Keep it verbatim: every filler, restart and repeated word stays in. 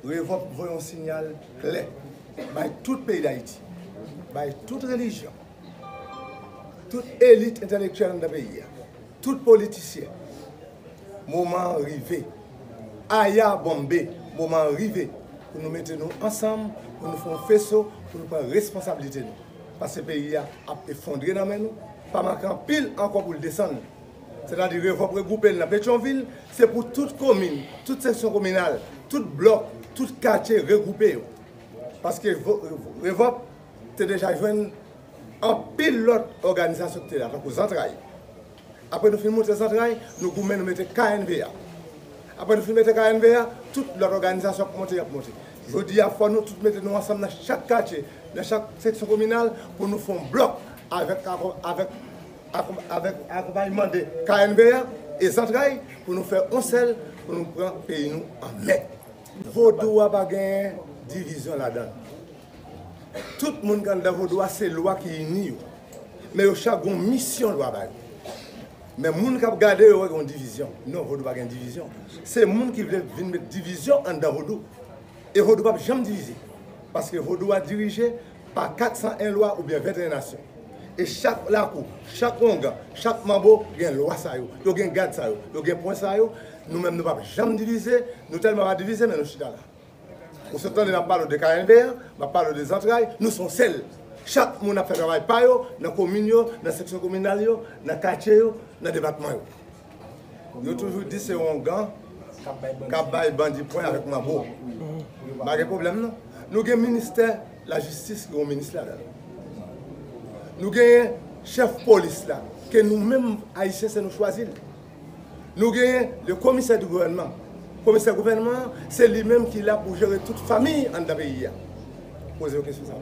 Revòp voye yon sinyal klè bay tout peyi Dayiti, bay tout relijyon, tout elit entèlektyèl anndan peyi a, tout politisyen. Moman an rive. Aya bonbe, moman an rive pou nou mete nou ansanm, pou nou fè yon feso, pou nou pran responsablite nou. Paske peyi a ap efondre nan men nou, pa manke anpil ankò pou l desann. Sètadi Revòp regwoupe l nan Petyonvil, se pou tout komin, tout seksyon kominal, tout blòk, tout katye regwoupe yo. Paske vo- Revòp te deja jwenn anpil lòt òganizasyon ki te la, tankou Zantray. Apre nou fin monte Zantray, nou goumen, nou mete K N V A. Apre nou fin mete K N V A, tout lòt òganizasyon ap monte, y ap monte. Jodi a, fò nou tout mete nou ansanm nan chak katye, nan chak seksyon kominal, pou nou fè yon blòk avèk, avèk, avèk akonpayman de K N V A e Zantray, pou nou fè yon sèl, pou nou pran peyi nou an men. Vodou a pa gen divizyon ladan l. Tout moun ki anndan vodou a, se lwa ki ini yo. Men yo chak gen yon misyon lwa ba yo. Men moun k ap gade yo wè gen yon divizyon. Non, vodou pa gen divizyon. Se moun ki vle vin met divizyon anndan vodou. E vodou p ap janm divize. Paske vodou a dirije pa kat san en lwa oubyen venteyen nasyon. E chak lakou, chak wongan, chak manbo gen lwa sa yo. Yo gen gad sa yo. Yo gen pwen sa yo. Nou menm nou p ap janm divize. Nou tèlman pa divize, men nou chita la. Ou sot tande m ap pale w de K N V A, m ap pale w de Zantray, nou se yon sèl. Chak moun ap fè travay pa yo, nan komin yo, nan seksyon kominal yo, nan katye yo, nan depatman yo. Yo toujou di se yon gang k ap bay bandi pwen avèk manbo. Pa gen pwoblèm non. Nou gen ministè lajistis ki gen yon minis ladan l. Nou genyen chèf polis la, ke nou menm Ayisyen se nou chwazi l. Nou genyen le komisè di gouvènman. Komisè gouvènman an, se li menm ki la pou jere tout fanmi anndan peyi a. Poze yo kesyon sa.